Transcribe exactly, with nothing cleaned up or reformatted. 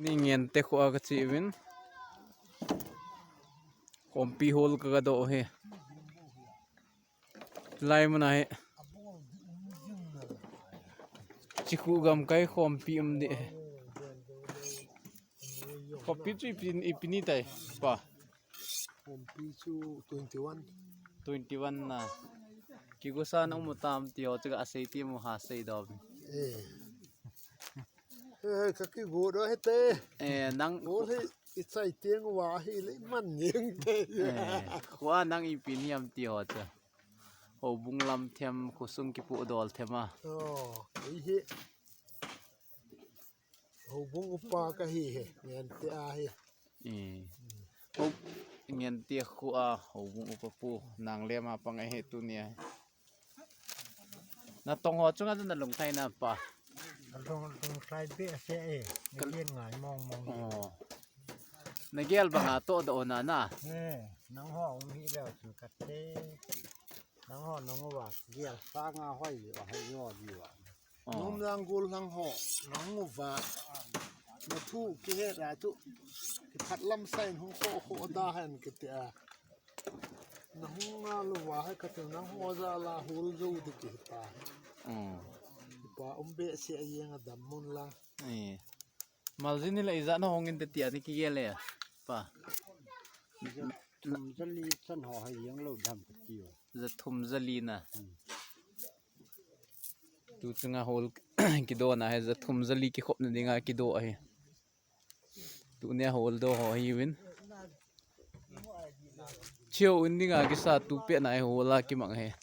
Ni ngen te khu a ka chi vin. Khompi hol ka ga do he. Lai mana he. Chi khu gam kai khompi um de he. Khompi chu ipi, ipi ni tai pa. Khompi chu twenty one. Twenty one na. Kigosa na um tam ti ho chu ka sei ti mu ha sei do. Eh. Eh, ka kigo do he te. Eh, nang go le i chai tiang wa hi le man ning te. Eh, khua nang ipi ni am ti ho chu. Houbung lam them, khosung kipu dol them a. Oh, ei he. Houbung upa ka hi he, ngen te a he. Eh. Hou, ngen te khu a, houbung upa pu, nang le ma pang a he tu ni a. Na tong ho chunga na lung thai na pa. Lung, lung thai be a se e, na gen ngai mong mong. Oh. Na gel bang a to do na na. Eh, nang ho um hi le chu ka te. Nang ho nang wa gel sa nga hoi yo, hai yo di wa. Oh. Num lang gul lang ho, nang uva. Na thu ki he ra tu. Ki phat lam sai hung kho kho da han ki te a. Na hung nga lu wa hai ka tu nang ho za la hul zo di ki pa. Mm. Ki pa um be se a yeng a dam mun lang. Eh. Mal zin ni la iza na hong in te ti a ni ki gel le. Pa. Thum za li chan ho hai yeng lo dam ka ti o. Za thum za li na. Hmm. Tu chunga hol kido na he, za thum za li kikhop na dinga kido a he. Tu nia hol do ho hi win. Chio in dinga kisa tu pe na he hol a kimang he.